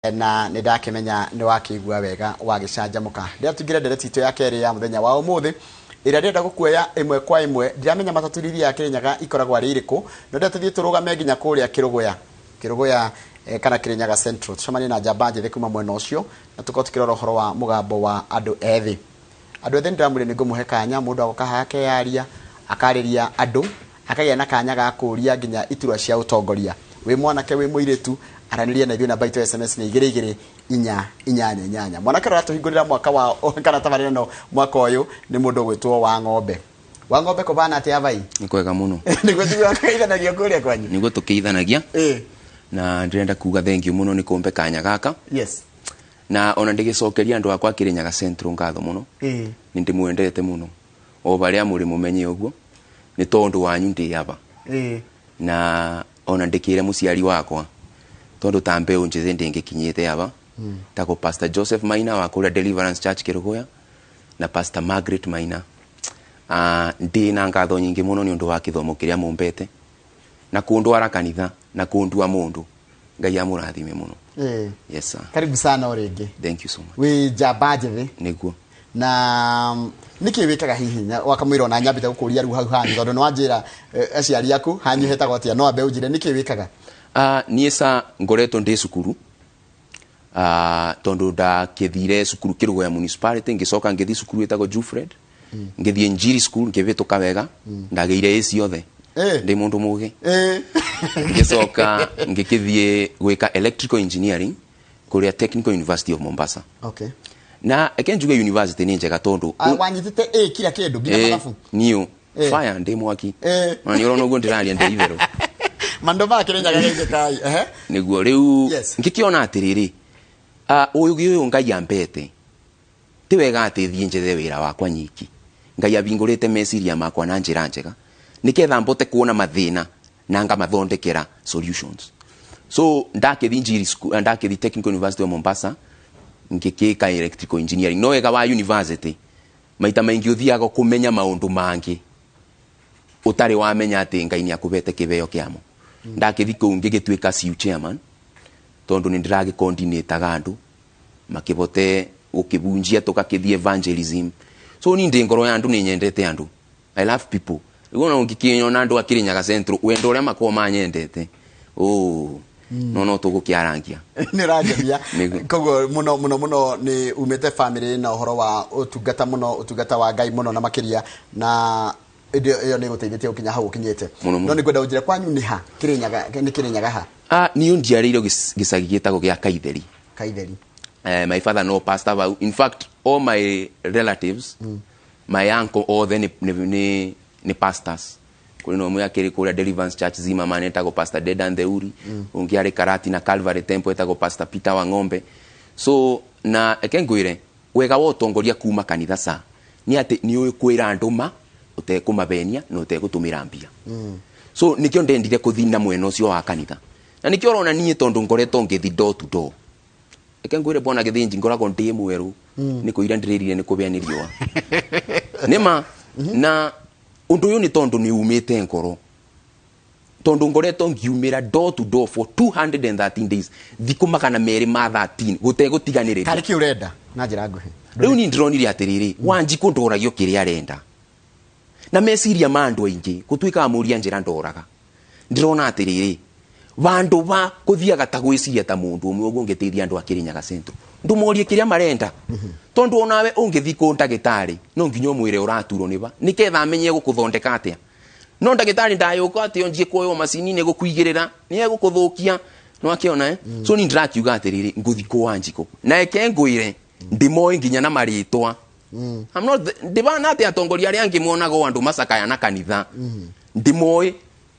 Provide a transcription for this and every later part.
Na nä ndakĩmenya nĩ wakĩigua wega wagĩcanjamũka. Ndĩratungire ndereti itũ ya kerĩ ya mũthenya wa ũmũthĩ ĩrĩa ndĩrenda gũkuoya ĩmwe kwa ĩmwe. Ndiramenya matatũ iria ya Kĩrĩnyaga ikoragwo arĩ irĩkũ, no ndĩrenda tũthiĩ tũrũgame nginya kũrĩa Kĩrũgũya, Kĩrũgũya kana Kĩrĩnyaga Central, tũcemanie na njamba njĩthĩ kuma mwena ũcio na tũkorwo tũkĩrora ũhoro wa mũgambo wa andũ ethĩ. Andũ ethĩ, nĩndĩramwĩrire nĩ ngũmũhe kanya mũndũ agoka haha akeyaria, akarĩria andũ, akagĩa na kanya ga kũria nginya iturwa cia ũtongoria. Wĩ mwanake, wĩ mũirĩtu, aranĩria na ithuĩ. Namba itũ ya SMS nĩ 22488. Mwanake ũrĩa ũratũhingũrĩra mwaka wa kana tabarĩra ĩno mwaka ũyũ nĩ mũndũ ũgwĩtwo wa Ng'ombe. Wa Ng'ombe, kũbana atĩa vai? Nĩ kwega mũno. Nĩguo tiguaga kũgeithanagia kũrĩa kwanyu. Nĩguo tũkĩithanagia. Na ndĩrenda kuga thank you mũno nĩ kũmbe kanya gaka. Na ona ndĩgĩcokeria andũ akwa Kĩrĩnyaga Central ngatho mũno. Nĩ ndĩmwendete mũno o barĩa mũrĩ, mũmenye ũguo nĩ tondũ wanyu ndĩ aba. Na ona ndĩkĩre mũciari wakwa, tondũ ta mbeũ njĩthĩ ndĩngĩkinyĩte aba, tagwo Pastor Joseph Maina wa kũrĩa Deliverance Church Kĩrũgũya na Pastor Margaret Maina. Ndĩ na ngatho nyingĩ mũno nĩ ũndũ wa kĩthomo kĩrĩa mũmbete na kũndwara kanitha na kũndua mũndũ. Ngai amũrathime mũno. Yes sir. Karibu sana o rĩngĩ. Thank you so much. Wĩ njamba njĩthĩ. Nĩguo. Na nĩkĩ wĩkaga hihi wakamwĩra ona nyambĩte gũkũria rĩu hau hanyu, tondũ nĩ wanjĩra aciari aku hanyu hetagwo atĩa, no ambe ũnjĩre nĩkĩ wĩkaga? Niĩ sa ngoretwo ndĩ cukuru, tondũ ndakĩthire cukuru Kĩrũgũya Municipality, ngĩcoka ngĩthiĩ cukuru ĩtagwo Jufred, ngĩthiĩ Njiri School, ngĩvĩtũka wega, ndagĩire A ciothe. Ndĩ mũndũ mũgĩ. Ngĩcoka ngĩkĩthiĩ gwĩka electrical engineering kũrĩa Technical University of Mombasa. Na eke njuge university nĩ njega tondũ Wanyitĩte A kila kĩndũ nginya mathabu? Niũ fire ndĩ mwaki. Na nĩ ũrona ũguo ndĩraria ndĩ itherũ. Mandũ ma Kĩrĩnyaga geithĩkai ehe. Nĩguo rĩu. Ngĩkĩona atĩrĩrĩ, ũgĩ ũyũ Ngai ambete ti wega atĩ thiĩ njethe wĩra wakwa nyiki. Ngai abingũrĩte meciria makwa na njĩra njega nĩketha mbote kuona mathĩna na ngamathondekera solutions. So ndakĩthi Njiri School, ndakĩthi Technical University of Mombasa, ngĩkĩka electrical engineering. No wega wa university, maita maingĩ ũthiaga kũmenya maũndũ mangĩ ũtarĩ wamenya atĩ Ngai nĩ akũbete kĩheo kĩamo. Ndakĩthi kũu ngĩgĩtuĩka CU chairman, tondũ nĩ ndĩragĩcoordinataga andũ makĩbote gũkĩbunjia, tũgakĩthiĩ evangelism. So ni ndĩ ngoro ya andũ, nĩ nyendete andũ, I love people. Rĩu ona ũngĩkĩnyona andũ a Kĩrĩnyaga Central, wendo ũrĩa makoragwo manyendete, oh, no tũgũkĩarangia. Nĩ ũrangemia. Nĩguo. Koguo mũno mũno mũno nĩ umĩte family na ũhoro wa ũtungata mũno, ũtungata wa Ngai mũno na makĩria, na ĩndĩ ĩyo nĩ ĩgũteithĩtie gũkinya hau ũkinyĩte. Mũno mũno. No nĩ ngwenda ũnjĩre kwanyu nĩ ha Kĩrĩnyaga, nĩ Kĩrĩnyaga ha? Niĩ njiarĩirwo gĩcagi gĩtagwo gĩa Kaitheri. Kaitheri. My father no pastor vau. In fact, all my relatives, my uncle othe nĩ pastors. Kũrĩ na ũmwe akĩrĩ kũrĩa Deliverance Church Zimmerman etagwo Pastor Dedan Theuri, ũngĩ arĩ Karati na Calvary Temple etagwo Pastor Peter wa Ng'ombe. So na eke ngwĩre wega wa ũtongoria kuma kanitha sa nĩ atĩ nĩ ũĩ kwĩra andũ ma ũtekũmabenia na ũtegũtũmĩra mbia. So nĩkĩo ndendire kũthi na mwena ũcio wa kanitha, na nĩkĩo ũrona niĩ tondũ ngoretwo ngĩthi door to door. Eke ngwĩre, bwana Gĩthĩnji, ngoragwo ndĩ mwerũ nĩ kũira ndĩrĩrire nĩ kũbĩa nĩ riũa nĩma. Na ũndũ ũyũ nĩ tondũ nĩ umĩte ngoro, tondũ ngoretwo ngiumĩra door to door for 213 days, thikũ 213 gũtegũtiganĩrĩria. Karĩ kĩ ũrenda na njĩra nguhĩ? Rĩu niĩ ndĩronire atĩrĩrĩ, Wanjikũ ndoragio kĩrĩa arenda na meciria ma andũ aingĩ gũtuĩkaga mũria njĩra ndoraga. Ndĩrona atĩrĩrĩ, vandũ va kũthiaga ta gwĩciria ta mũndũ ũmwe ũguo ũngĩteithia andũ a Kĩrĩnyaga Central, ndũmorie kĩrĩa marenda, tondũ onawe ũngĩthiĩ kũ ndagĩtarĩ no nginya ũmwĩre ũraturwo nĩ va nĩketha amenye gũkũthondeka atĩa. No ndagĩtarĩ ndayũka atĩ onjie kuoywo macini nĩ gũkũigĩrĩra nĩ egũkũthũkia no akĩona eh? So ni ndĩrakiuga atĩrĩrĩ, ngũthi kũ Wanjikũ na eke ngwĩre ndĩmoĩ nginya na marĩtwa. I'm not ndĩbana atĩ atongoria arĩa angĩ monaga o andũ macakaya na kanitha. Ndĩmoĩ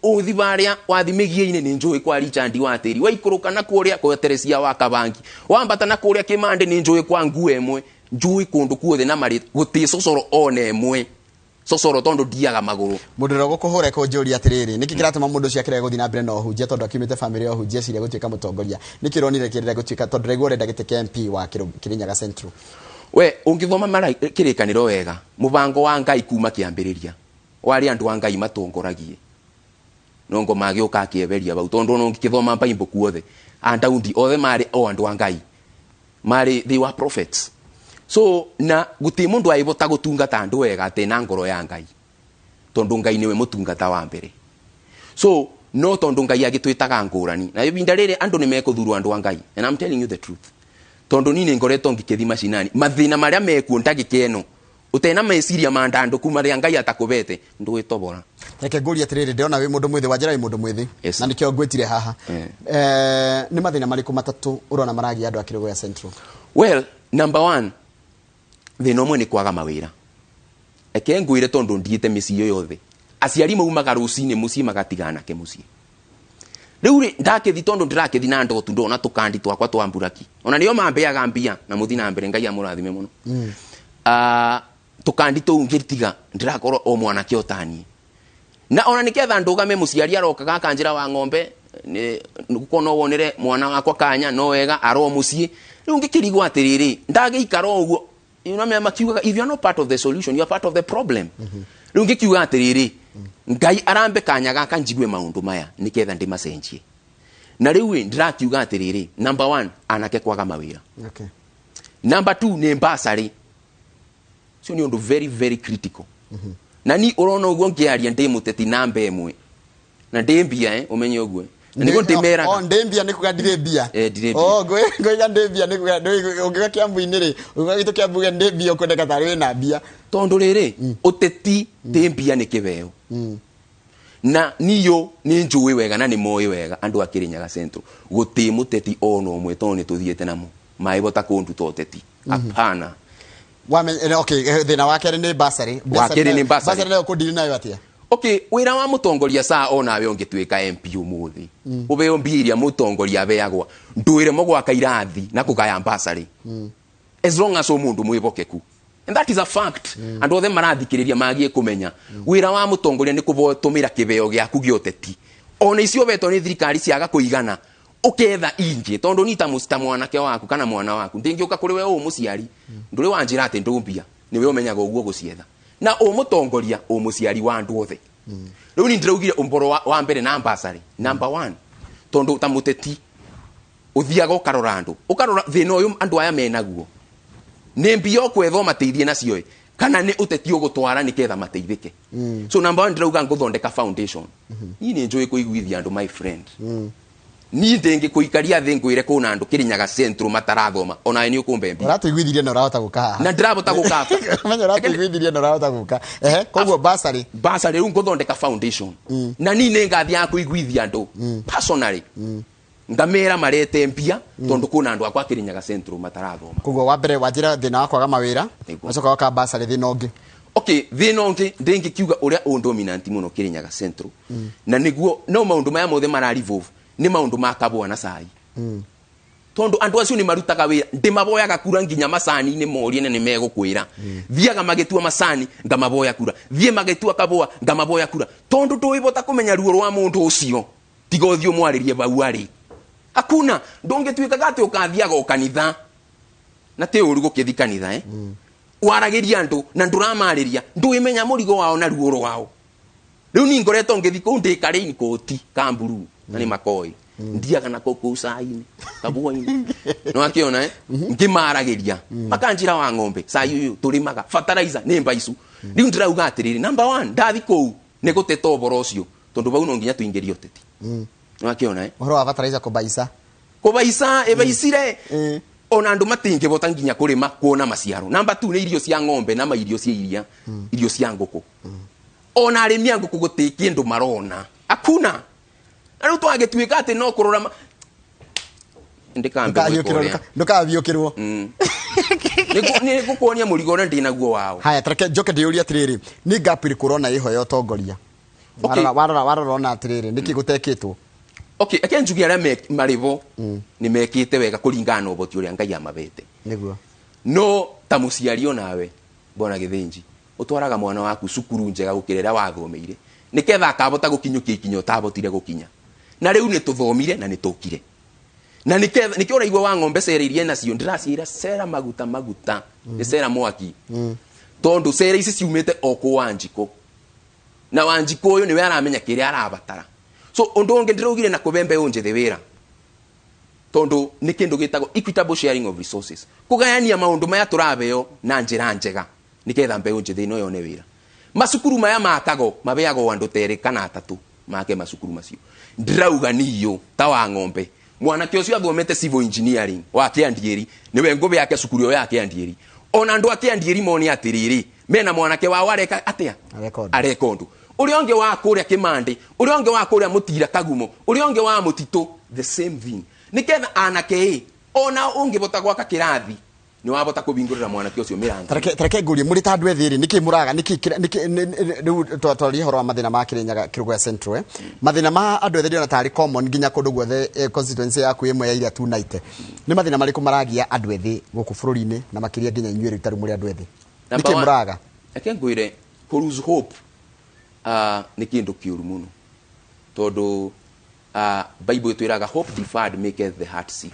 ũthi barĩa wathi mĩgia-inĩ nĩ njũĩ kwa Richard wa tĩri, waikũrũka na kũrĩa kwa Teresia wa Kabangi, wambata na kũrĩa Kĩmandĩ nĩ njũĩ kwa nguo ĩmwe, njũĩ kũndũ kuothe na marĩ gũtĩ cocoro ona ĩmwe cocoro tondũ ndiaga magũrũ. Mũndũ ũrĩa ũgũkũhũra kũnjũria atĩrĩrĩ, nĩkĩ kĩratũma mũndũ ũcio akĩrega gũthiĩ na mbere na ũhunjia, tondũ akiumĩte famĩlĩ ya ũhunjia, eciria gũtuĩka mũtongoria? Nĩkĩ ũronire kĩrĩra gũtuĩka, tondũ ndĩraigua ũrenda gĩtĩ kĩa MP wa Kĩrĩnyaga Central? We ũngĩthoma kĩrĩkanĩro wega, mũbango wa Ngai kuma kĩambĩrĩria warĩ andũ a Ngai matongoragie, no ngoma agĩũka akĩeberia bau, tondũ ona ũngĩkĩthoma Bible kuothe A Daudi othe marĩ o andũ a Ngai, marĩ, they were prophets. So na guti mundu aivota gutungata andu wega ate na ngoro ya Ngai, tondu Ngai niwe mutungata wa mbere. So no tondu Ngai agitwitaga ngurani na ibinda riri andu ni mekuthurwo andu a Ngai, and I'm telling you the truth, tondu ni ngoretwo ngikithi macinani mathina maria mekuo ndagika ino utena meciria ma ndanduku maria Ngai atakubete ndwitobora. Reke ngũrie atĩrĩrĩ, ndĩrona wĩ mũndũ mwĩthĩ, wanjĩra wĩ mũndũ mwĩthĩ. Yes. Na nĩkĩo ngwĩtire haha. Eh. Nĩ mathĩna marĩkũ matatũ ũrona maragia andũ a Kĩrũgũya Central? Well, number one, thĩna ũmwe nĩ kwaga mawĩra. Eke ngwĩre, tondũ ndiĩte mĩciĩ yothe, aciari maumaga rũcinĩ mũciĩ magatiga anake mũciĩ. Rĩu rĩ ndakĩthi, tondũ ndĩrakĩthi na ndotu, ndona tũkandi twakwa twa mburaki, ona nĩo mambeaga mbia na mũthi na mbere, Ngai amũrathime mũno. Tũkandi tũu ngĩtiga ndĩrakorwo o mwanake o taniĩ, na ona niketha ndugame muciari arokaga akanjira wa ng'ombe guko no wonere mwana wakwa kanya no wega aro muciĩ. Rĩu ngĩkĩrigwo atĩrĩrĩ, ndagĩikara o ũguo, you know, makiugaga if you are not part of the solution, you are part of the problem. Rĩu ngĩkiuga atĩrĩrĩ, Ngai arambe kanya gaka njigue maũndũ maya nĩketha ndĩmacenjie. Na rĩu ĩ, ndĩrakiuga atĩrĩrĩ, number one, anake kwaga mawĩra. Number two nĩ bursary. Cio nĩ ũndũ very very critical. Na ni ũrona ũguo ngĩaria ndĩ mũteti namba ĩmwe na ndĩ mbia, ũmenye ũguo na nĩguo ndĩmeraga. Oh, ndĩ mbia nĩ kuga ndirĩ mbia. Eh, ndirĩ mbia. Oh, ngũiga ndĩ mbia nĩ kuga ũngiuga Kiambu-inĩ rĩ, ũngiuga gitũ Kiambu uge ndĩ mbia, ũkwendeka tarĩ wĩna mbia. Tondũ rĩrĩ, ũteti tĩ mbia, nĩ kĩheo. Na niyo nĩ njũĩ wega na nĩ moĩ wega andũ a Kĩrĩnyaga Central gũtĩ mũteti ona ũmwe, tondũ nĩ tũthiĩte namo maĩbota kũnduta ũteti, hapana. Okay, thĩna wa kerĩ nĩ bursary. Wa kerĩ nĩ bursary. Bursary nayo kũndiri nayo atĩa? Okay, wĩra wa mũtongoria saa onawe ũngĩtuĩka MP ũmũthĩ, ũheo mbia iria mũtongoria abeagwa, ndwĩre mũgwaka irathi na kũgaya bursary, as long as o mũndũ mwĩhokeku, and that is a fact. Andũ othe marathikĩrĩria magie kũmenya wĩra wa mũtongoria nĩ kũtũmĩra kĩheo gĩaku gĩa ũteti, ona icio ũhetwo nĩ thirikari ciaga kũigana, ũketha ingĩ. Tondũ ni ta mwanake waku kana mwana waku ndĩngĩũka kũrĩ we ũũ mũciari, ndũrĩ wanjĩra atĩ ndũmbia, nĩwe ũmenyaga ũguo gũcietha, na ũmũtongoria ũmũciari wa andũ othe. Rĩu ni ndĩraugire ũmboro wa mbere na bursary number one, tondũ ta mũteti ũthiaga ũkarora andũ, ũkarora thĩna ũyũ andũ aya menaguo, nĩ mbia ũkwetha ũmateithie nacio ĩ, kana nĩ ũteti ũgũtwara nĩgetha mateithĩke. So number one ndĩrauga ngũthondeka foundation. Niĩ nĩ njũĩ kũiguithia andũ, my friend. Niĩ ndĩngĩkũikaria thĩ ngwĩre kũna andũ Kĩrĩnyaga Central matarathoma, onawe nĩ ũkũmbe mbia. Ũratũiguithirie na ũrahota gũka haha. Na ndĩrahota gũka. Menya ũratũiguithirie na ũrahota gũka. Ehe, koguo bursary. Bursary, rĩu ngũthondeka foundation, na niĩ nĩ ngathiaga kũiguithia andũ personally, ngamera marete mbia, tondũ kũna andũ akwa Kĩrĩnyaga Central matarathoma. Koguo wa mbere wanjĩra thĩna wa kwaga mawĩra, Nĩguo. wacoka waka bursary, thĩna ũngĩ? Okay, thĩna ũngĩ ndĩngĩkiuga ũrĩa ũ dominant mũno Kĩrĩnyaga Central, na nĩguo no maũndũ maya mothe mara revolve nĩ maũndũ ma kabũa na cai, tondu andu acio ni marutaga wira. Ndimaboyaga kura nginya macani-inĩ, morie na nĩ megũkwĩra. Thiaga magĩtua macani ngamaboya kura, thiĩ magĩtua kabũa ngamaboya kura, tondu ndũĩbota kũmenya ruo rwa mũndũ ũcio tiga ũthiĩ ũmwarĩrie bau arĩ. Hakuna ndũngĩtuĩkaga atĩ ũkathiaga o kanitha, na ti ũru gũkĩthi kanitha, eh? Waragĩria andũ na ndũramarĩria, ndũĩmenya mũrigo wao na ruo rwao. Rĩu ni ngoretwo ngĩthi kũu ndĩ karĩini koti kamburu na nĩ makoi ndiaga nako kũu cai-inĩ kabua-inĩ, nĩwakĩona, eh? Ngĩmaragĩria makanjĩra wa ng'ombe cai ũyũ tũrĩmaga fertilizer nĩ mbaicu. Rĩu ndĩrauga atĩrĩrĩ, number one ndathi kũu nĩ gũteta ũhoro ũcio, tondũ bau no nginya tũingĩrie ũteti, nĩwakĩona, eh? Ũhoro wa fertilizer kũbaica. Kũbaica, ĩbaicire, ona andũ matingĩbota nginya kũrĩma kuona maciaro. Number two nĩ irio cia ng'ombe na ma irio cia iria, irio cia ngũkũ. Ona arĩmi a ngũkũ gũtĩ kĩndũ marona, hakuna. Na rĩu twagĩtuĩka atĩ no kũrora ndĩkambe gwĩka ũrĩa. Ndũkabiũkĩrwo. Nĩ ngũkuonia mũrigo ũrĩa ndĩnaguo wao. Haya, tareke njoke ndĩyũrie atĩrĩrĩ, nĩ gap ĩrĩkũ ũrona ĩho ya ũtongoria? Okay. Warora ona atĩrĩrĩ, nĩkĩ gũtekĩtwo? Okay, eke njuge arĩa marĩ bo nĩ mekĩte wega kũringana na ũhoti ũrĩa Ngai amabete. Nĩguo. No ta mũciari onawe bwana Gĩthĩnji, ũtwaraga mwana waku cukuru njega gũkĩra ĩrĩa wathomeire, nĩketha akabota gũkinyũkia ikinya ũtabotire gũkinya. Na rĩu nĩ tũthomire na nĩ tũkire, na nĩkĩo ũraigua wa ng'ombe cera iria nacio ndĩraciĩra cera maguta maguta nĩ cera mwaki, tondũ cera ici ciumĩte o kũ Wanjikũ, na Wanjikũ ũyũ nĩwe aramenya kĩrĩa arabatara. So ũndũ ũngĩ ndĩraugire na kũbe mbeũ njĩthĩ wĩra. Tondu nĩ kĩndũ gĩtagwo equitable sharing of resources, kũgayania maũndũ maya tũrabeo na njĩra njega nĩgetha mbeũ njĩthĩ ĩno yone wĩra. Macukuru maya makagwo mabeagwo andũ terĩ kana atatũ make macukuru macio. Ndĩrauga niyo ta wa ng'ombe, mwanake ũcio athomete civil engineering wa Kĩandieri, nĩwe ngũbe yake cukuru ĩyo ya Kĩandieri. Ona andũ a Kĩandieri mone atĩrĩrĩ, mena mwanake wao areka atĩa? Areka ũndũ. Areka ũndũ. Ũrĩa ũngĩ wa kũrĩa Kĩmandĩ, ũrĩa ũngĩ wa kũrĩa Mũtira Kagumo, ũrĩa ũngĩ wa Mũtitũ, the same thing. Nĩgetha anake ĩ ona ũngĩbota gwaka kĩrathi nĩ wabota kũbingũrĩra mwanake ũcio mĩrango. Tareke ngũrie, mũrĩ ta andũ ethĩ rĩ, nĩkĩ mũraga, nĩkĩ rĩu twaria ũhoro wa mathĩna ma Kĩrĩnyaga Kĩrũgũya Central, eh? Mathĩna ma andũ ethĩ ndĩrona tarĩ common nginya kũndũ guothe, constituency yaku ĩmwe ya iria tunaite. Nĩ mathĩna marĩkũ maragia andũ ethĩ gũkũ bũrũri-inĩ, na makĩria nginya inyuĩ rĩu tarĩu mũrĩ andũ ethĩ? Number Nĩkĩ one, mũraga? Reke ngwĩre, kũ lose hope nĩ kĩndũ kĩũru mũno, tondũ Bible ĩtwĩraga hope deferred maketh the heart sick.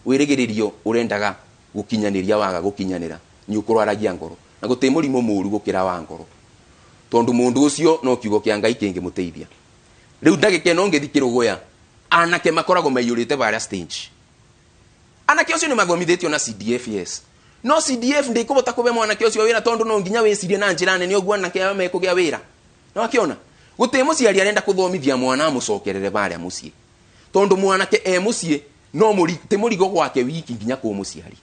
Wĩrĩgĩrĩrio ũrendaga gũkinyanĩria waga gũkinyanĩra nĩ ũkũrwaragia ngoro, na gũtĩ mũrimũ mũru gũkĩra wa ngoro, tondũ mũndũ ũcio no kiugo kĩa Ngai kĩngĩmũteithia. Rĩu ndagĩka ĩno ngĩthi Kĩrũgũya, anake makoragwo maiyũrĩte varĩa stage. Anake ũcio nĩ mathomithĩtio na CDF, yes, no CDF ndĩkũbota kũbe mwanake ũcio wĩra, tondũ no nginya wĩcirie na njĩra nene ũguo anake aya mekũgĩa wĩra. Na wakĩona gũtĩ mũciari arenda kũthomithia mwana amũcokerere varĩa mũciĩ, tondũ mwanake e mũciĩ no ti mũrigo gwake wiki nginya kũ mũciari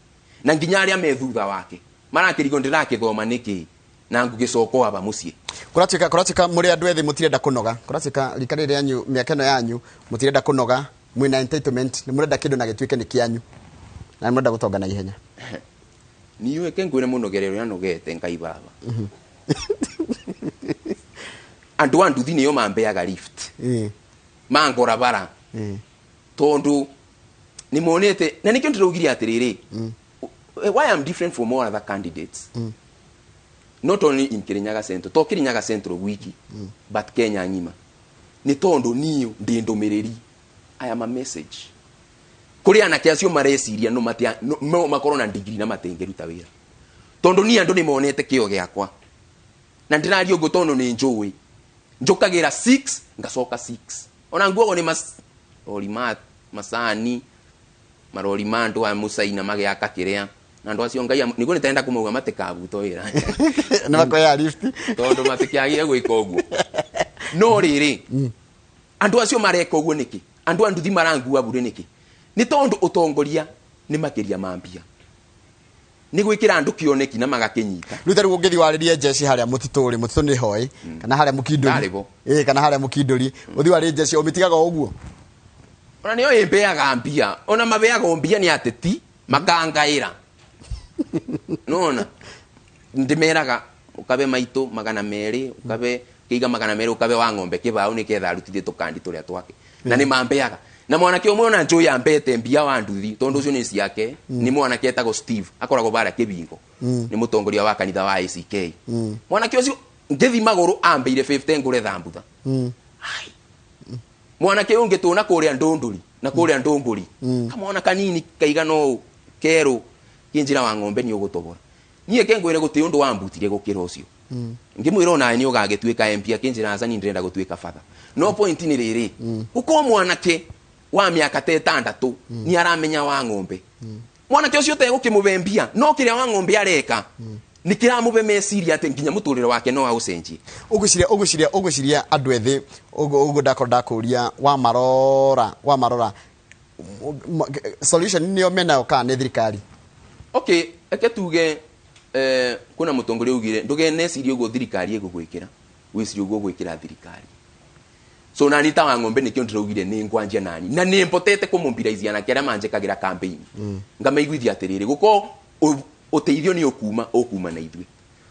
na nginya arĩa me thutha wake marakĩrigwo ndĩrakĩthoma nĩkĩ na ngũgĩcoka aba mũciĩ. Kũratuĩka mũrĩ andũ ethĩ mũtirenda kũnoga. Kũratuĩka rika rĩrĩ rĩanyu, mĩaka ĩno yanyu, mũtirenda kũnoga, mwĩna entitlement, nĩ mũrenda kĩndũ na gĩtuĩke nĩ kĩanyu, na nĩ mũrenda gũtonga na ihenya. Niĩ ke ngwĩre mũnogere ũrĩa nogete Ngai baba. Andũ a nduthi nĩo mambeaga lift, mangora bara, tondu nĩ monete na nĩkĩo ndĩraugire atĩrĩrĩ, why I'm different from all other candidates, not only in Kirinyaga Central, to Kirinyaga Central wiki, but Kenya ng'ima, nĩ tondũ niĩ ndĩ ndũmĩrĩri. I am a message kũrĩ anake acio mareciria no matia no makorwo na degree na matingĩruta wĩra, tondũ niĩ andũ nĩ monete kĩo gĩakwa na ndĩraria ũguo tondũ nĩ njũĩ njũkagĩra 6 ngacoka 6, ona nguogo nĩ marori ma macani, marori ma andũ a mũcaina magĩaka kĩrĩa, na andũ acio Ngai nĩguo nĩtenda kũmauga matikabutwo wĩra. Nĩ makoya lift. Tondũ matikĩagire gwĩka ũguo. No rĩrĩ, andũ acio mareka ũguo nĩkĩ? Andũ a nduthi marangua bure nĩkĩ? Nĩ tondũ ũtongoria nĩ makĩria ma mbia, nĩ gwĩkĩra andũ kĩoneki na magakĩnyita. Rĩu tarĩu ũngĩthiĩ warĩrie njeci harĩa mũtitũ rĩ, mũtitũ nĩ hoi, kana harĩa mũkindũri. Ndarĩ bo. Ĩĩ, kana harĩa mũkindũri ũthiĩ warĩrie njeci, ũmĩtigaga o ũguo. Ona nĩyo ĩmbeaga mbia, ona mabeagwo mbia nĩ ateti makangaĩra. Nona ndĩmeraga ũkabe maitũ 200, ũkabe kĩiga 200, ũkabe wa ng'ombe kĩbaũ nĩgetha arutithie tũkandi tũrĩa twake, na nĩ mambeaga. Na mwanake ũmwe ona njũĩ ambete mbia wa nduthi, tondũ ũcio nĩ ciake, nĩ mwanake etagwo Steve, akoragwo barĩa Kĩbingo, nĩ mũtongoria wa kanitha wa ACK. Mwanake ũcio ngĩthi magũrũ ambeire 50 ngũre thambutha. Ai. Mwanake ũngĩ tũna kũrĩa Ndũndũri na kũrĩa Ndũngũri, kamwana kanini kaigana ũũ kerũ, kĩnjĩra wa ng'ombe nĩ ũgũtobora. Niĩ ke ngwĩre gũtĩ ũndũ wambutire gũkĩra ũcio. Ngĩmwĩra onawe nĩ ũgagĩtuĩka MP, akĩnjĩra aca, niĩ ndĩrenda gũtuĩka father. No point nĩ rĩrĩ, gũkorwo mwanake wa mĩaka ta 6 nĩ aramenya wa ng'ombe, mwanake ũcio ũtegũkĩmũbe mbia, no kĩrĩa wa ng'ombe areka nĩ kĩramũbe meciria atĩ nginya mũtũrĩre wake no aũcenjie. Ũgwĩciria andũ ethĩ ũguo ndakorwo ndakũria wamarora, solution nĩo menayo kana nĩ thirikari? Okay, eke tuge, kuna mũtongoria augire ndũgenecirie ũguo thirikari ĩgũgwĩkĩra, wĩcirie ũguo ũgwĩkĩra thirikari. So nani ta wa ng'ombe nĩkĩo ndĩraugire nĩ ngwanjia nani na nĩ mpotete kũmobilize anake arĩa manjĩkagĩra campaign, ngamaiguithia atĩrĩrĩ, gũkorwo ũteithio nĩ ũkuma ũkuma na ithuĩ,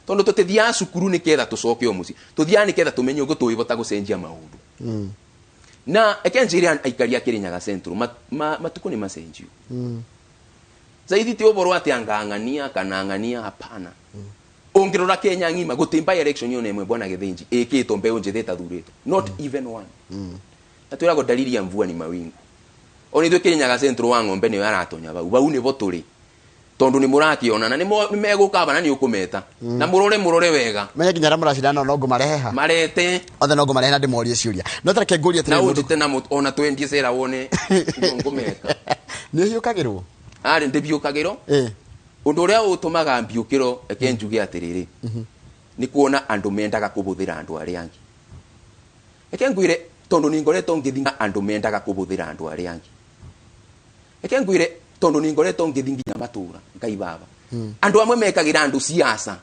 tondũ tũtithiaga cukuru nĩketha tũcoke o mũciĩ, tũthiaga nĩketha tũmenye ũguo tũĩbota gũcenjia maũndũ. Na eke njĩre aikari a Kirinyaga Central, matukũ nĩ macenjio. Zaithi ti ũboro atĩ angang'ania kana ang'ania, hapana. Ũngĩrora Kenya ng'ima gũtĩ by election yona ĩmwe bwana Gĩthĩnji ĩkĩtwo mbeũ njĩthĩ ĩtathurĩtwo, not even one. Na twĩragwo dalili ya mvua ni mawingu. Ona ithuĩ Kirinyaga Central wa ng'ombe nĩyo aratonya bau, bau nĩbo tũrĩ. Tondu ni murakiona na ni megũka na ni ũkũmeta. Na mũrore mũrore wega. Menye nginya arĩa mũracindana no ngũmarehe ha. Marete. Othe no ngũmarehe na ndĩmorie ciũria. No tareke ngũrie Na atĩrĩrĩ mũndũ. ũnjĩte na ona twendie cera wone ngũmeta. Nĩ ũhiũkagĩrwo? Arĩ ndĩbiũkagĩrwo. Ũndũ ũrĩa ũtũmaga mbiũkĩro eke njuge atĩrĩrĩ nĩ kuona andũ mendaga kũbũthĩra andũ arĩa angĩ. Eke ngwĩre tondũ nĩ ngoretwo ngĩthiĩ andũ mendaga kũbũthĩra andũ arĩa angĩ. Eke ngwĩre tondũ nĩ ngoretwo ngĩthiĩ nginya matũra Ngai baba. Andũ amwe mekagĩra andũ siasa.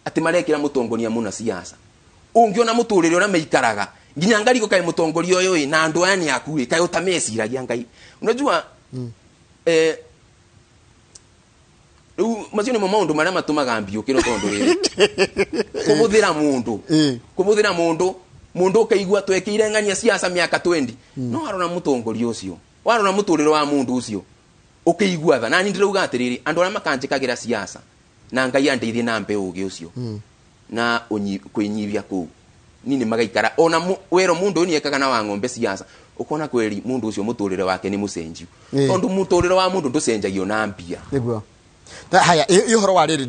Atĩ marekĩra mũtongoria mũna siasa. Ũngĩona mũtũrĩre ũrĩa meikaraga nginya ngarigwo kaĩ mũtongoria ũyũ ĩ na andũ aya nĩ aku ĩ kaĩ ũtameciragia Ngai. Unajua rĩu macio nĩmo maũndũ marĩa matũmaga mbiũkĩro tondũ rĩrĩ kũbũthĩra mũndũ kũbũthĩra mũndũ mũndũ ũkaigua twekĩire ng'ania siasa mĩaka 20 no warora mũtongoria ũcio warora mũtũrĩre wa mũndũ ũcio ũkĩigua tha. Na niĩ ndĩrauga atĩrĩrĩ andũ arĩa makanjĩkagĩra siasa na Ngai andeithie na mbe ũgĩ ũcio na kwĩnyibia kũu ni nĩ magaikara ona wero mũndũ ũyũ nĩekaga na wa ng'ombe siasa ũkona kweri mũndũ ũcio mũtũrĩre wake nĩ mũcenjiu tondũ mũtũrĩre wa mũndũ ndũcenjagio na mbia. Nĩguo. Haya ĩ ũhoro wa rĩrĩ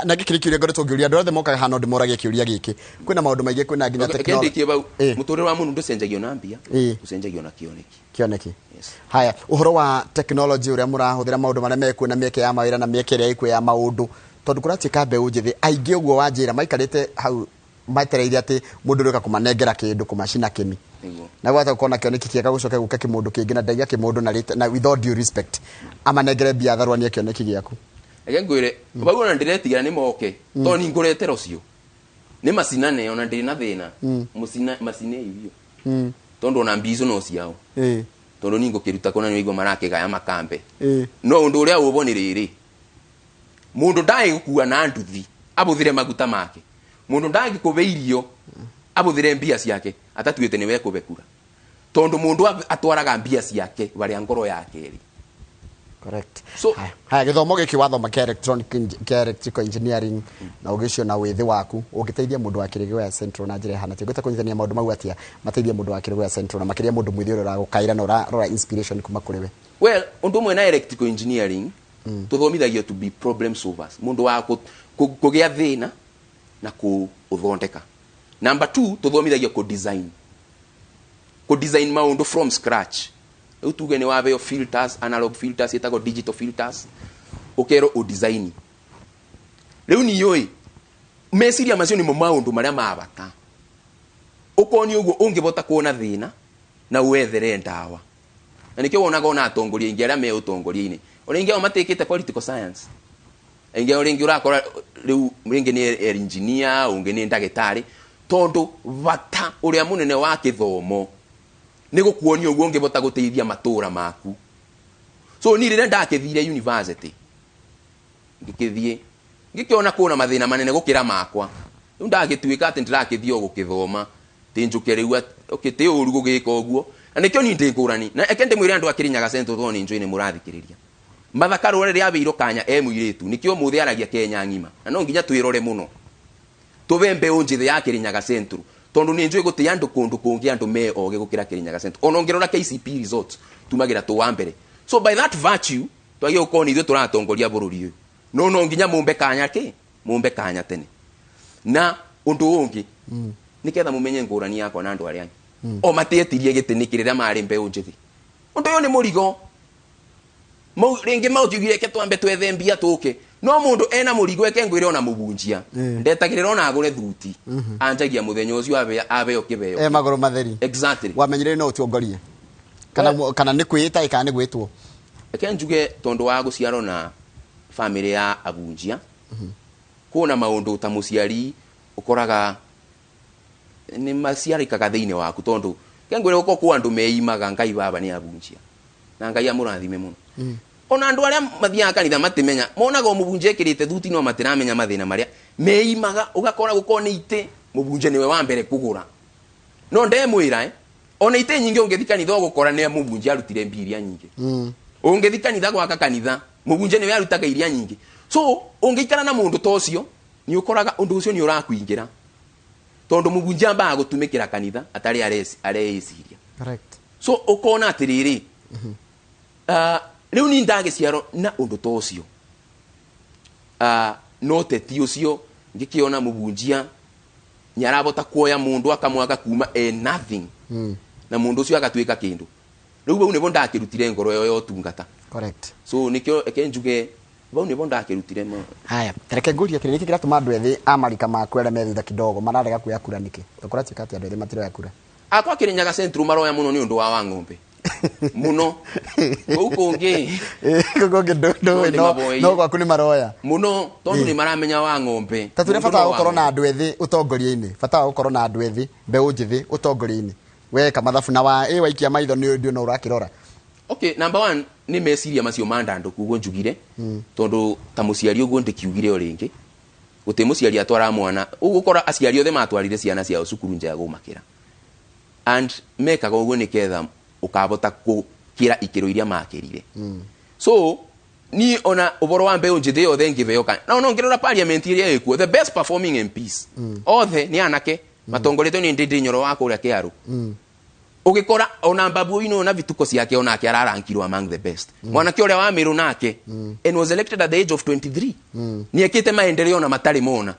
na gĩkĩ nĩ kĩũria ngoretwo ngĩũria andũ othe mokaga haha no ndĩmoragie kĩũria gĩkĩ. Kwĩna maũndũ maingĩ kwĩna nginya technology. Kendĩkie bau mũtũrĩre wa mũndũ ndũcenjagio na mbia ũcenjagio na kĩoneki. Kĩoneki. Yes. Haya ũhoro wa technology ũrĩa mũrahũthĩra maũndũ marĩa mekuo na mĩeke ya mawĩra na mĩeke ĩrĩa ĩkuo ya maũndũ tondũ kũratuĩka mbeũ njĩthĩ aingĩ ũguo wa njĩra maikarĩte hau metereire atĩ mũndũ ũrĩa ũka kũmanengera kĩndũ kũmacina kĩni. Na gwata gũkorwo na kĩoneki kĩega gũcoke gũke kĩmũndũ kĩngĩ na ndaiga kĩmũndũ na with all due respect amanengere mbia tharwanie kĩoneki gĩaku. Reke ngwĩre bau ona ndĩretigĩra nĩ moke tondũ nĩ ngũretera ũcio nĩ macinane ona ndĩ na thĩna mũcina macine irio tondũ ona mbia icio no ciao tondũ nĩ ngũkĩruta kũna nĩ waigua marakĩgaya makambe. No ũndũ ũrĩa ũbo nĩ rĩrĩ mũndũ ndagĩgũkua na nduthi abũthĩre maguta make mũndũ ndangĩkũbe irio abũthĩre mbia ciake atatuĩte nĩwe ekũbekura tondũ mũndũ atwaraga mbia ciake barĩa ngoro yake ĩrĩ. Correct. So haya gĩthomo gĩkĩ wathoma kĩa electronic kĩa electrical engineering na ũgĩcio na wĩthĩ waku ũngĩteithia mũndũ wa Kĩrĩgũya Central na njĩra ĩhana atĩa? Ũngĩhota kũnyitithania maũndũ mau atĩa mateithie mũndũ wa Kĩrĩgũya Central na makĩria mũndũ mwĩthĩ ũrĩa ũragũkaĩra na ũrarora inspiration kuma kũrĩ we? Well, ũndũ ũmwe na electrical engineering tũthomithagio to be problem solvers mũndũ wa kũgĩa thĩna na kũũthondeka. Number 2 tũthomithagio kũ design maũndũ from scratch. Rĩu tuge nĩ wabeo filters, analog filters ĩtagwo digital filters ũkerwo ũ design. Rĩu niĩ meciria macio nĩmo maũndũ marĩa ma bata. Ũkonio ũguo ũngĩbota kuona thĩna na wethere ndawa. Na nĩkĩo wonaga ona atongoria aingĩ arĩa me ũtongoria-inĩ ona aingĩ ao matikĩte political science. Aingĩ ao rĩngĩ ũrakora rĩu rĩngĩ nĩ engineer ũngĩ nĩ ndagĩtarĩ tondũ bata ũrĩa mũnene wa kĩthomo nĩ gũkuonia ũguo ũngĩbota gũteithia matũra maku. So niĩ rĩrĩa ndakĩthire university ngĩkĩthiĩ ngĩkĩona kũna mathĩna manene gũkĩra makwa. Rĩu ndagĩtuĩka atĩ ndĩrakĩthiĩ o gũkĩthoma tĩ njũke rĩu okay tĩ ũru gũgĩka ũguo na nĩkĩo niĩ ndĩ ngũrani. Na eke ndĩmwĩre andũ a Kĩrĩnyaga Central tondũ nĩ njũĩ nĩ mũrathikĩrĩria. Martha Karua rĩrĩa abeirwo kanya e mũirĩtu nĩkĩo ũmũthĩ aragia Kenya ng'ima na no nginya twĩrore mũno tũbe mbeũ njĩthĩ ya Kĩrĩnyaga Central tondũ nĩ njũĩ gũtĩ andũ kũndũ kũngĩ andũ me ogĩ gũkĩra Kĩrĩnyaga Central. Ona ũngĩrora KCP results tumagĩra tũ wa mbere. So by that virtue twagĩrĩirwo gũkorwo nĩ ithuĩ tũratongoria bũrũri ũyũ. No no nginya mũmbe kanya kĩ mũmbe kanya tene. Na ũndũ ũngĩ nĩketha mũmenye ngũrani yakwa na andũ arĩa angĩ. O matietirie gĩtĩ nĩkĩ rĩrĩa marĩ mbeũ njĩthĩ. Ũndũ ũyũ nĩ mũrigo. Rĩngĩ maũkiugire reke twambe twethe mbia tũke. No mũndũ ena mũrigo eke ngwĩre ona mũbunjia. Ndetagĩrĩra ona agũre thuti. Anjagia mũthenya ũcio abeo kĩbeo. Magũrũ matheri. Exactly. Wamenyire no ũtongorie. Kana kana nĩ kwĩĩta kana nĩ gwĩtwo. Reke njuge tondũ wa gũciarwo na family ya abunjia. Kuona maũndũ ta mũciari ũkoraga nĩ maciarĩkaga thĩinĩ waku tondũ kengwĩre gũkorwo kwĩ andũ meimaga Ngai baba nĩ abunjia. Na Ngai amũrathime mũno. Ona andũ arĩa mathiaga kanitha matimenya monaga mũbunjia ekĩrĩte thuti no matiramenya mathĩna marĩa meimaga ũgakora gũkorwo nĩ itĩ mũbunjia nĩwe wa mbere kũgũra. No ndemwĩra ona itĩ nyingĩ ũngĩthiĩ kanitha ũgũkora nĩ mũbunjia arutire mbia iria nyingĩ. Ũngĩthiĩ kanitha gwaka kanitha mũbunjia nĩwe arutaga iria nyingĩ. So ũngĩikara na mũndũ ta ũcio nĩ ũkoraga ũndũ ũcio nĩ ũrakuingĩra tondũ mũbunjia ambaga gũtumĩkĩra kanitha atarĩ areĩciria. Correct. So ũkona atĩrĩrĩ rĩu ni ndagĩciarwo na ũndũ ta ũcio. No teti ucio ngikiona mubunjia nyarabota kuoya mundu akamwaka kuma nothing. Na mundu ucio agatuika kindu. Riu bau nibo ndakirutire ngoro yo yotungata. Correct. So nikio eke njuge bau nibo ndakirutire ma. Haya, tareke nguria kire niki kiratuma andu ethi amarika maku aria me thutha kidogo mararega kuoya kura niki? Tukura ati andu ethi matiroya kura. Akwa Kirinyaga Central maroya muno ni undu wa ng'ombe. Muno. Kuu kungi. Kuu kungi no gwaku ni maroya. Muno tondu ni maramenya wa ng'ombe. Ta ture bata wa gukorwo na andu ethi utongoria-ini. Bata wa gukorwo na andu ethi mbeu njithi utongoria-ini. Weka mathabu na wa waikia maitho ni ndio no urakirora. Okay, number 1 ni meciria macio mandanduku uguo njugire. Tondu ta muciari uguo ndikiugire o ringi. Guti muciari atwara mwana ugukora aciari othe matwarire ciana ciao cukuru nja ya gumakira. And mekaga uguo niketha ukabota gukira ikiro iria makirire. So ni ona uboro wa mbeu njithi yothe ngibeo kana no no ngirora parliament iria ikuo the best performing MPs othe ni anake matongoretwo ni Ndindi Nyoro wa kuria Kiaru. Ugikora ona Babu ino na vituko ciake onake ararankirwo among the best. Mwanake uria wa Meru nake and was elected at the age of 23. Ni ekite maendeleo na matari mona.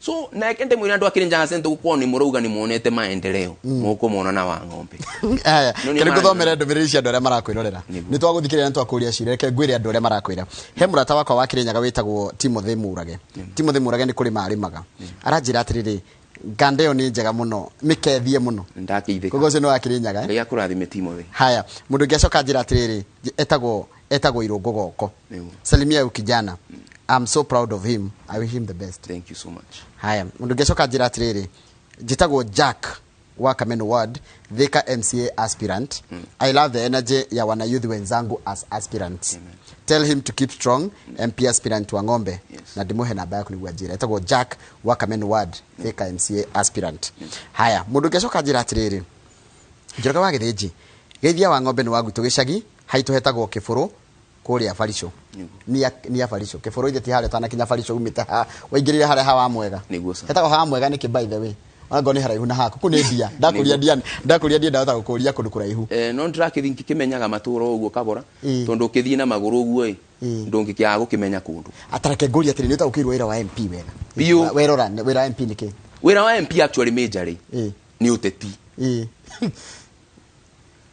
So na ekende mwira andu akirinjaga Central gukorwo ni murauga ni monete maendeleo muko mona na wa ng'ombe. Aya, kiri guthomera ndumiriri cia andu aria marakwirorera. Ni twaguthikiria na twakuria cira reke ngwire andu aria marakwira. He murata wakwa wa Kirinyaga witagwo Timothy Murage. Timothy Murage ni kurima arimaga. Aranjira atiriri nganda ĩyo nĩ njega mũno mĩkethie mũno ndakeithĩka koguo ũcio nĩ wa Kirinyaga. Ngai akũrathime Timothy. Haya, mũndũ ũngĩ acoka njĩra atĩrĩrĩ etagwo Irũngũ Goko. Salimia huyu kijana. I'm so proud of him. I wish him the best. Thank you so much. Haya, mũndũ ũngĩ acoka njĩra atĩrĩrĩ njĩtagwo Jack wa Kameno Ward, Thika MCA aspirant. I love the energy ya wana youth wenzangu as aspirants. Amen. Tell him to keep strong. MP aspirant wa ng'ombe. Yes. Na ndimuhe namba yaku niguo anjĩre. Etagwo Jack wa Kameno Ward, Thika MCA aspirant. Haya, mundu ngecoka njira atiriri. Njoroge wa Githinji. Geithia wa ng'ombe ni wa gwitũ gĩcagi, haitũ hetagwo Kĩbũrũ kũrĩa Barisho. Ni ya Barisho. Kĩbũrũ ithe ti harĩa ũtanakinya Barisho umĩte ha waingĩrire harĩa hawa mwega. Hetagwo hawa mwega nĩkĩ by the way? Ona ni haraihu na haku kuu ni ndia ndakuria ndia ndakuria ndia ndahota gukuria kundu kuraihu. No ndirakithi ngikimenyaga matũra ũguo kabora tondu ukithii na maguru ũguo ĩ ndũngĩkĩaga gũkĩmenya kundu. Atareke nguria atĩrĩ, nĩ ũtaũkĩirwo wĩra wa MP wega? Biũ. Werora wĩra wa MP nĩ kĩ? Wĩra wa MP actually major nĩ ũteti.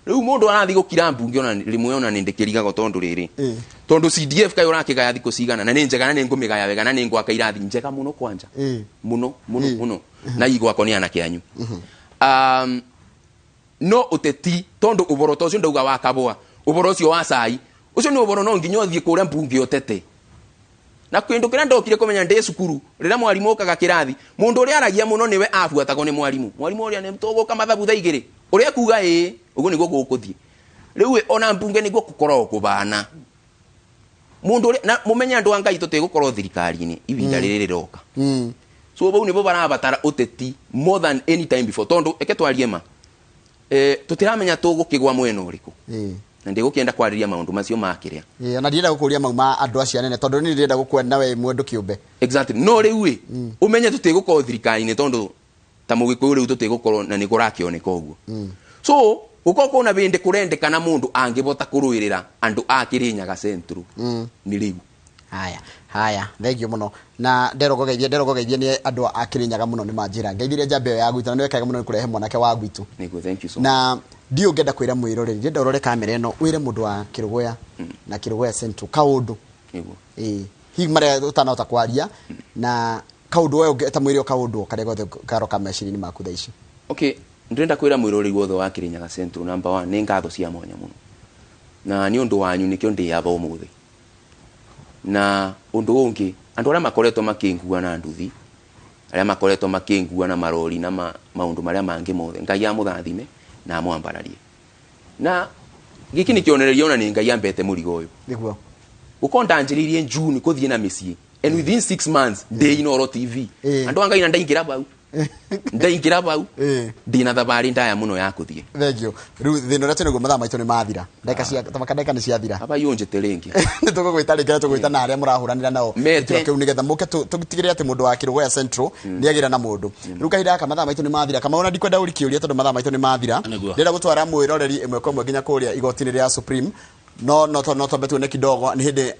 Rĩu mũndũ arathiĩ gũkira mbunge ona rĩmwe ona nĩ ndĩkĩrigagwo tondu rĩrĩ tondu CDF kaĩ ũrakĩgaya thikũ cigana na nĩ njega na nĩ ngũmĩgaya wega na nĩ ngwaka irathi njega mũno kwanja mũno mũno mũno na igwakwo nĩ anake anyu. No ũteti tondu ũboro ta ũcio ndauga wa kabũa ũboro ũcio wa cai ũcio nĩ ũboro no nginya ũthiĩ kũrĩa mbunge ũtete. Na kĩndũ kĩrĩa ndokire kũmenya ndĩ cukuru rĩrĩa mwarimũ okaga kĩrathi mũndũ ũrĩa aragia mũno nĩwe abuatagwo nĩ mwarimũ. Mwarimũ ũrĩa nĩ tũgũka mathabu thaa igĩrĩ ũrĩa kuga ĩĩ ũguo nĩguo gũkũthiĩ. Rĩu ona mbunge nĩguo gũkoragwo kũbana mũndũ ũrĩa na mũmenye andũ a Ngai tũtigũkorwo thirikari-inĩ ihinda rĩrĩ rĩroka. So bau nĩbo barabatara ũteti more than any time before tondu eke twarie ma tũtiramenya tũgũkĩgwa mwena ũrĩkũ. Na ndigũkĩenda kwarĩria maũndũ macio makĩrĩa. Ona ndirenda gũkũria mau ma andũ acio anene tondu ni ndirenda gũkwenda we mũndũ kĩũmbe. Exactly. No rĩu ĩ ũmenye tũtigũkorwo thirikari-inĩ tondu ta mũgĩkũyũ rĩu tũtigũkorwo na nĩ kũrakĩoneka ũguo. So gũkorwo kwĩna bĩndĩ kũrendekana mũndũ angĩbota kũrũĩrĩra andũ a Kirinyaga Central nĩ rĩu. Haya, haya, thank you muno. Na nderogogeithia ni andu a Kirinyaga muno ni manjira. Ngeithirie njambe ĩyo ya gwitũ na nĩwekaga muno nĩ kũrehe mwanake wa gwitũ. Nĩguo, thank you so much. Na ndiũ ngenda kwĩra mwĩroreri, ndĩrenda ũrore kamera ĩno wĩre mũndũ wa Kĩrũgũya na Kĩrũgũya Central kaũndũ. Nĩguo. Hihi marĩa ũtanahota kwaria na kaũndũ we ta mwĩre o kaũndũ karĩa gothe karoka meciria-inĩ maku thaa ici. Okay, ndĩrenda kwĩra mwĩroreri wothe wa Kirinyaga Central number 1 nĩ ngatho cia mwanya mũno. Na nĩ ũndũ wanyu nĩkĩo ndĩyaba ũmũthĩ. Na ũndũ ũngĩ andũ arĩa makoretwo makĩngua na nduthi arĩa makoretwo makĩngua na marori na maũndũ marĩa mangĩ mothe Ngai amũrathime na amwambararie. Na gĩkĩ nĩ kĩonereria ona nĩ Ngai ambete mũrigo ũyũ. Nĩguo. Gũkorwo ndanjĩrĩirie June kũthiĩ na mĩciĩ and within 6 months ndĩ Inooro TV. Andũ a Ngai na ndaingĩra bau. Ndaingĩra bau. Ndĩna thabarĩ ndaya mũno ya kũthiĩ. Thank you. Rĩu thĩna ũrĩa twĩnaguo mathaa maitũ nĩ mathira. Ndagĩka cia tamaka ndagĩka nĩ ciathira. Aba yũnjĩte rĩngĩ. Nĩ tũgũgwĩta rĩngĩ na tũgwĩta na arĩa mũrahũranĩra nao. Mete. Kĩu nĩgetha mũke tũtigĩrĩre atĩ mũndũ wa Kĩrũgũya Central nĩ agĩra na mũndũ. Rĩu kahinda gaka mathaa maitũ nĩ mathira. Kamau ona ndikwenda ũrikie ũria tondũ mathaa maitũ nĩ mathira. Nĩguo. Ndĩrenda gũtwara mwĩroreri ĩmwe kwa ĩmwe nginya kũrĩa igoti-inĩ rĩa Supreme. No no to no twambe tuone kidogo nĩ hĩndĩ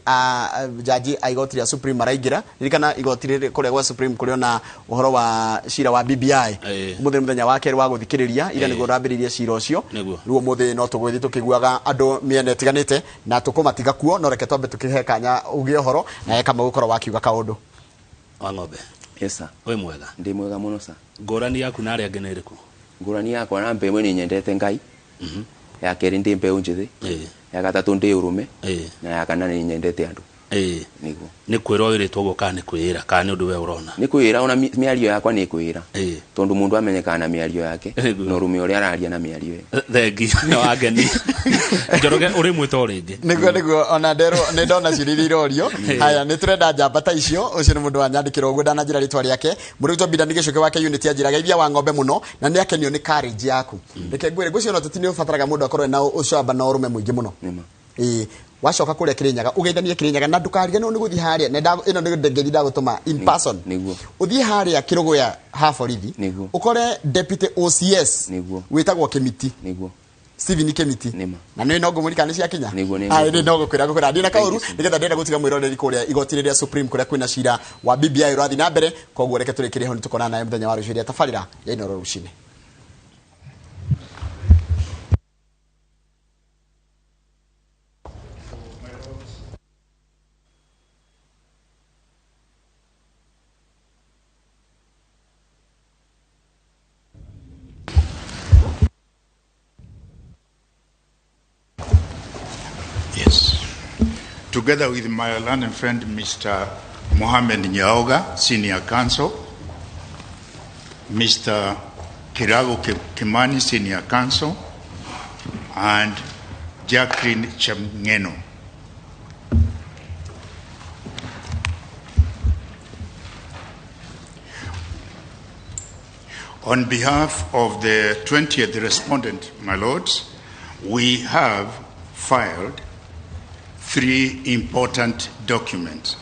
jaji a igoti rĩa Supreme maraingĩra. Ririkana igoti rĩrĩ kũrĩa gwa Supreme kũrĩ ona ũhoro wa cira wa BBI. Ũmũthĩ nĩ mũthenya wa kerĩ wa gũthikĩrĩria ira nĩguo ũrambĩrĩirie cira ũcio. Rĩu ũmũthĩ no tũgũgĩthiĩ tũkĩiguaga andũ mĩena ĩtiganĩte na tũkũmatiga kuo, no reke twambe tũkĩhe kanya uge ũhoro na eka gũkorwo wakiuga kaũndũ. Wa ng'ombe. Yes sir. Wĩ mwega? Ndĩ mwega mũno sir. Ngũrani yaku na arĩa angĩ nĩ ĩrĩkũ? Ngũrani yakwa na mbeũ nĩ nyendete Ngai. Ya kerĩ ndĩ mbeũ njĩthĩ. Ya gatatũ ndĩ ũrũme. Na ya kana nĩ nyendete andũ. Nĩguo. Nĩ kwĩrwo wĩrĩtwo ũguo kana nĩ kwĩĩra kana nĩ ũndũ we ũrona? Nĩ kwĩĩra, ona mĩario yakwa nĩ kwĩĩra. Tondũ mũndũ amenyekaga na mĩario yake na ũrũme ũrĩa araria na mĩario ĩyo. Thengi nĩ wangeni. Njoroge ũrĩ mwĩto rĩngĩ. Nĩguo nĩguo ona nderwo nĩ ndona ciũria iria irorio. Haya nĩ tũrenda njamba ta icio. Ũcio nĩ mũndũ wanyandĩkĩra ũguo ndananjĩra rĩtwa rĩake. Mũrutwo Mbinda nĩ gĩcoke wake unit ya njĩra geithia wa ng'ombe mũno na nĩ akenio nĩ courage yaku. Reke ngwĩre ngwĩciria ona tũti nĩ ũbataraga mũndũ akorwo na ũcamba na ũrũme mũingĩ mũno. Wacoka kũrĩa Kĩrĩnyaga ũgeithanie Kĩrĩnyaga na ndũkariganĩrwo nĩ gũthiĩ harĩa ĩno nĩ ndengeri ndagũtũma in person. Ũthiĩ harĩa Kĩrũgũya ha borithi ũkore deputy OCS wĩtagwo Kĩmiti. Steven Kĩmiti. Na nĩ no ngũmũririkana nĩ ciakinya. Nĩ no ngũkwĩra ngũkwĩra ndina kaũru nĩgetha ndĩrenda gũtiga mwĩroreri kũrĩa igoti rĩrĩa Supreme kũrĩa kwĩna cira wa BBI ũrathiĩ na mbere. Koguo reke tũrĩkĩrie hau, nĩtũkonana nawe mũthenya wa rũciũ rĩa tabarĩra ya Inooro rũcinĩ. Yes. Together with my learned friend, Mr. Mohammed Nyaoga, Senior Counsel, Mr. Kirago Kimani, Senior Counsel, and Jacqueline Chemngeno. On behalf of the 20th respondent, my lords, we have filed three important documents.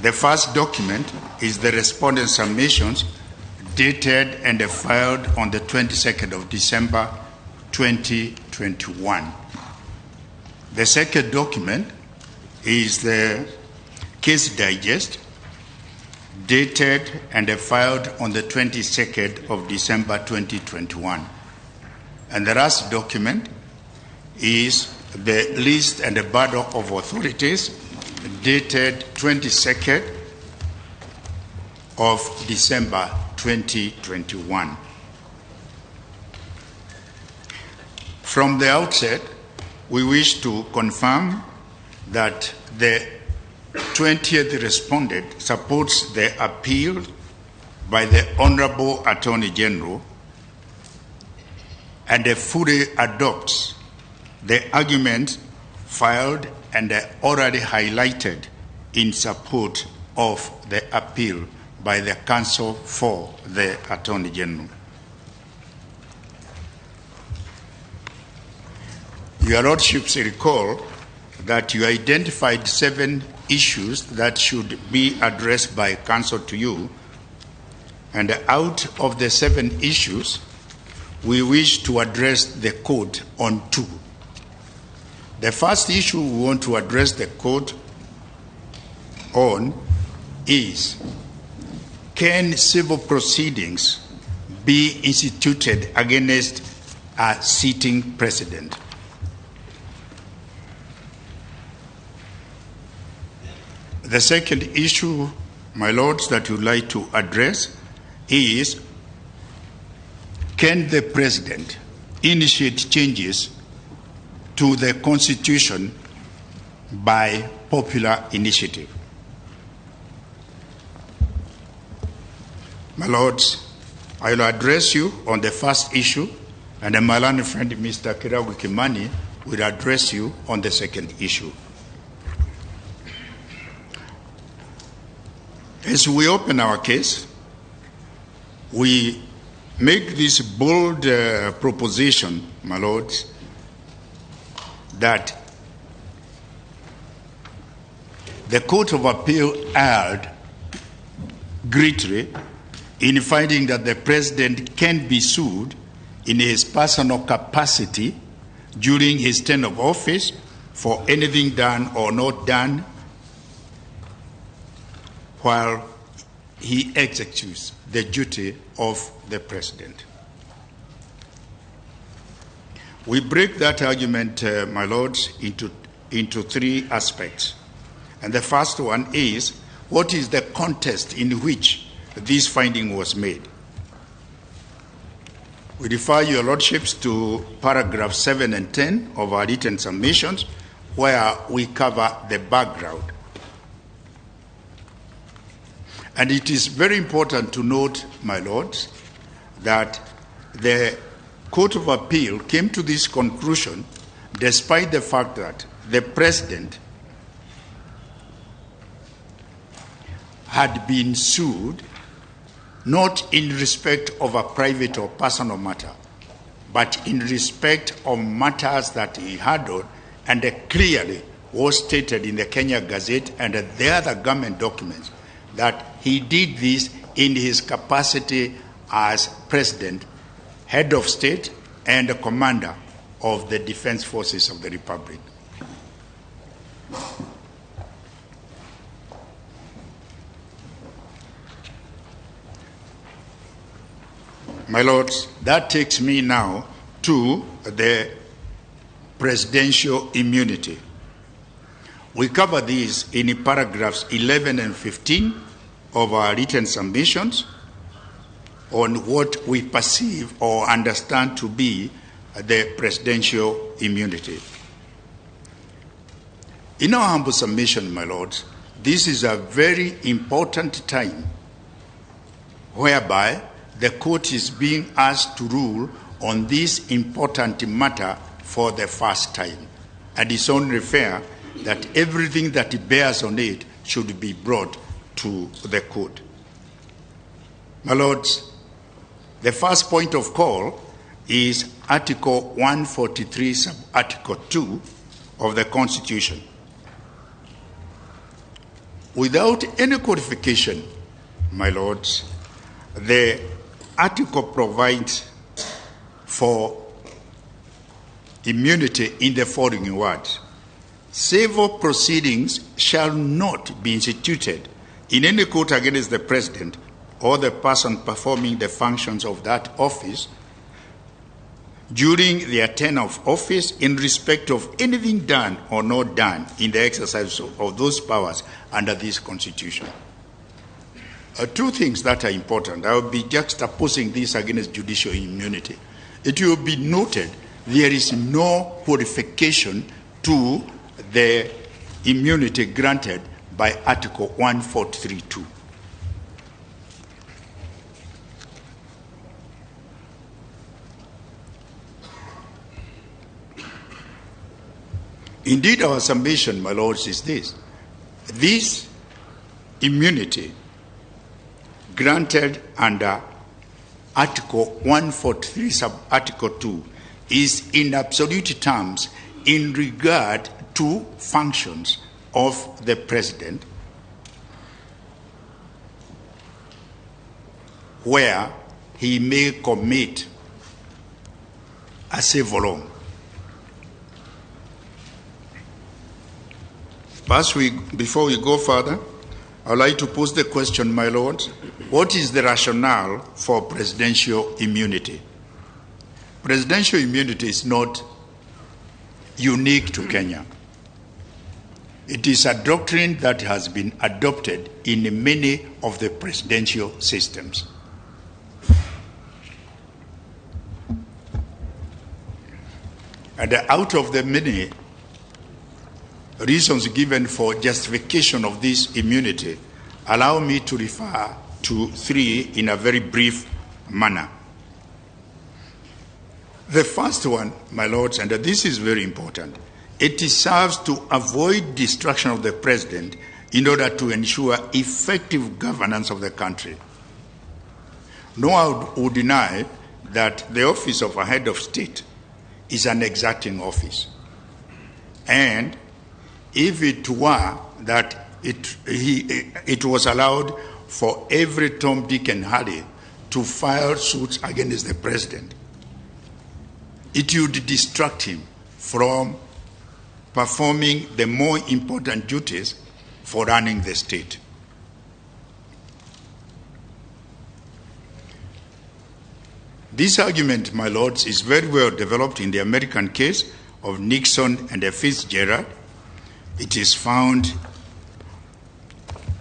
The first document is the respondent submissions dated and filed on the 22nd of December 2021. The second document is the case digest dated and filed on the 22nd of December 2021. And the last document is the list and the bundle of authorities dated 22nd of December 2021. From the outset, we wish to confirm that the 20th respondent supports the appeal by the Honorable Attorney General and fully adopts the argument filed and already highlighted in support of the appeal by the Counsel for the Attorney General. Your Lordships recall that you identified 7 issues that should be addressed by counsel to you, and out of the 7 issues, we wish to address the court on 2. The first issue we want to address the court on is, can civil proceedings be instituted against a sitting president? The second issue, my lords, that we would like to address is, can the president initiate changes to the Constitution by popular initiative? My lords, I will address you on the first issue, and my learned friend, Mr. Kiragu Kimani, will address you on the second issue. As we open our case, we make this bold proposition, my lords, that the Court of Appeal erred greatly in finding that the president can be sued in his personal capacity during his term of office for anything done or not done while he executes the duty of the president. We break that argument, my lords, into three aspects. And the first one is, what is the context in which this finding was made? We refer your lordships to paragraphs 7 and 10 of our written submissions, where we cover the background. And it is very important to note, my lords, that the Court of Appeal came to this conclusion despite the fact that the president had been sued not in respect of a private or personal matter, but in respect of matters that he handled and clearly was stated in the Kenya Gazette and the other government documents that he did this in his capacity as president, head of state, and commander of the defense forces of the Republic. My lords, that takes me now to the presidential immunity. We cover these in paragraphs 11 and 15 of our written submissions on what we perceive or understand to be the presidential immunity. In our humble submission, my lords, this is a very important time whereby the court is being asked to rule on this important matter for the first time. And it's only fair that everything that bears on it should be brought to the court. My lords, the first point of call is Article 143, sub-Article 2 of the Constitution. Without any qualification, my lords, the article provides for immunity in the following words. Civil proceedings shall not be instituted in any court against the president or the person performing the functions of that office during their tenure of office in respect of anything done or not done in the exercise of those powers under this Constitution. Two things that are important. I will be juxtaposing this against judicial immunity. It will be noted there is no qualification to the immunity granted by Article 143.2. Indeed, our submission, my lords, is this. This immunity granted under Article 143, sub-Article 2, is in absolute terms in regard to functions of the president, where he may commit a civil wrong. First, before we go further, I'd like to pose the question, my lords, what is the rationale for presidential immunity? Presidential immunity is not unique to Kenya. It is a doctrine that has been adopted in many of the presidential systems. And out of the many reasons given for justification of this immunity, allow me to refer to three in a very brief manner. The first one, my lords, and this is very important, it serves to avoid destruction of the president in order to ensure effective governance of the country. No one would deny that the office of a head of state is an exacting office. And if it were that it was allowed for every Tom, Dick, and Harry to file suits against the president, it would distract him from performing the more important duties for running the state. This argument, my lords, is very well developed in the American case of Nixon and Fitzgerald. It is found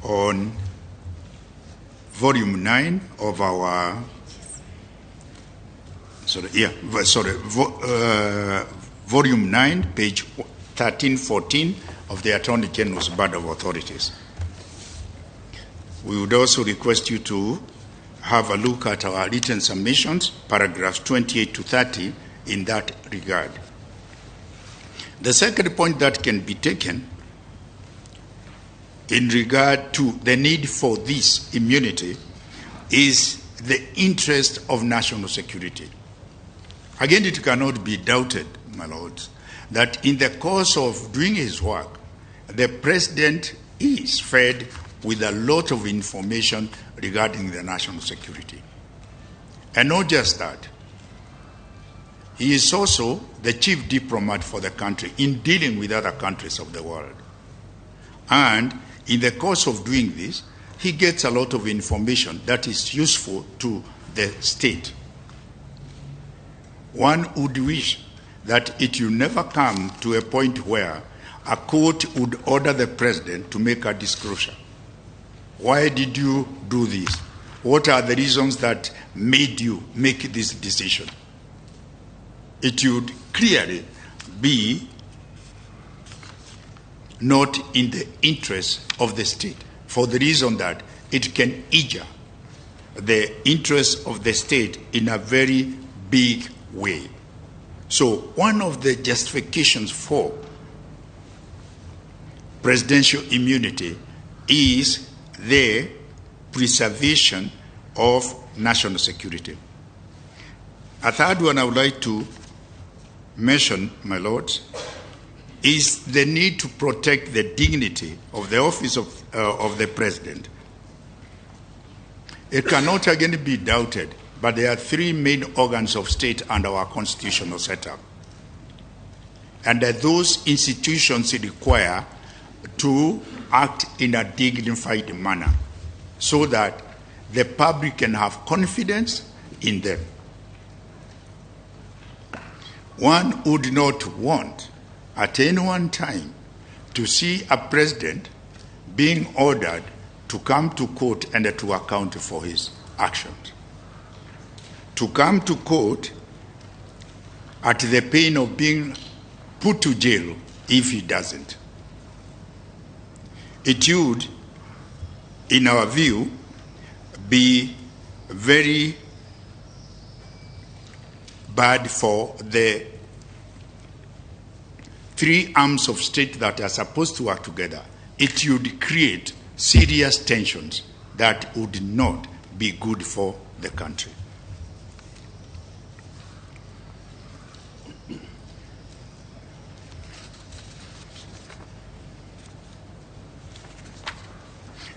on volume 9 of our, volume 9, page 1314 of the Attorney General's Board of Authorities. We would also request you to have a look at our written submissions, paragraphs 28 to 30, in that regard. The second point that can be taken in regard to the need for this immunity is the interest of national security. Again, it cannot be doubted, my lords, that in the course of doing his work, the president is fed with a lot of information regarding the national security. And not just that, he is also the chief diplomat for the country in dealing with other countries of the world. And in the course of doing this, he gets a lot of information that is useful to the state. One would wish that it will never come to a point where a court would order the president to make a disclosure. Why did you do this? What are the reasons that made you make this decision? It would clearly be not in the interest of the state, for the reason that it can injure the interest of the state in a very big way. So one of the justifications for presidential immunity is the preservation of national security. A third one I would like to mention, my lords, is the need to protect the dignity of the office of the president. It cannot again be doubted, but there are three main organs of state under our constitutional setup. And that those institutions require to act in a dignified manner so that the public can have confidence in them. One would not want at any one time to see a president being ordered to come to court and to account for his actions. To come to court at the pain of being put to jail if he doesn't. It would, in our view, be very bad for the three arms of state that are supposed to work together. It would create serious tensions that would not be good for the country.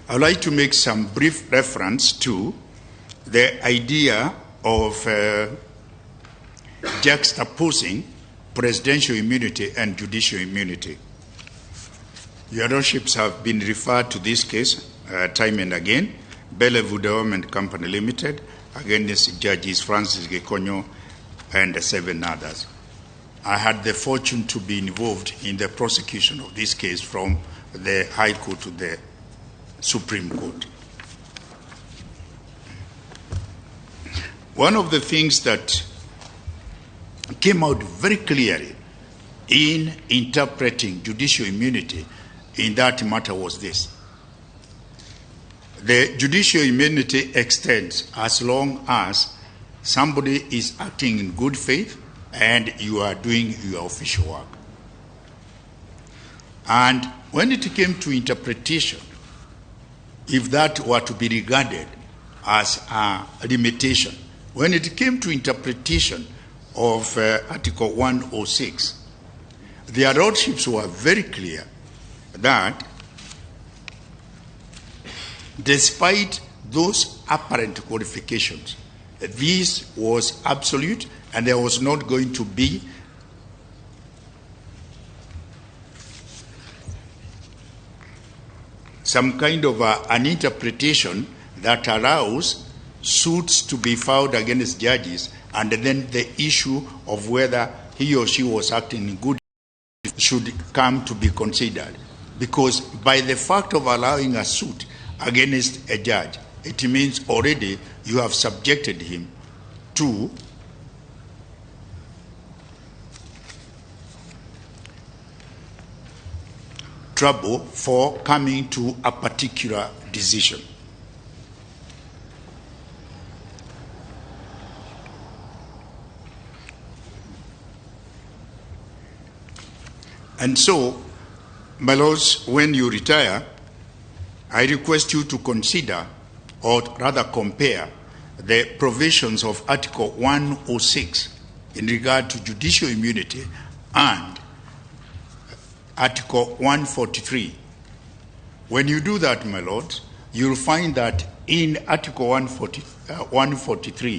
I would like to make some brief reference to the idea of juxtaposing presidential immunity and judicial immunity. Your Lordships have been referred to this case time and again, Bellevue Development Company Limited against Judges Francis Gikonyo and 7 others. I had the fortune to be involved in the prosecution of this case from the High Court to the Supreme Court. One of the things that came out very clearly in interpreting judicial immunity in that matter was this. The judicial immunity extends as long as somebody is acting in good faith and you are doing your official work. And when it came to interpretation, if that were to be regarded as a limitation, when it came to interpretation of Article 106, their lordships were very clear that despite those apparent qualifications, this was absolute and there was not going to be some kind of an interpretation that allows suits to be filed against judges, and then the issue of whether he or she was acting in good should come to be considered. Because by the fact of allowing a suit against a judge, it means already you have subjected him to trouble for coming to a particular decision. And so, my lords, when you retire, I request you to consider, or rather compare, the provisions of Article 106 in regard to judicial immunity and Article 143. When you do that, my lords, you'll find that in Article 143,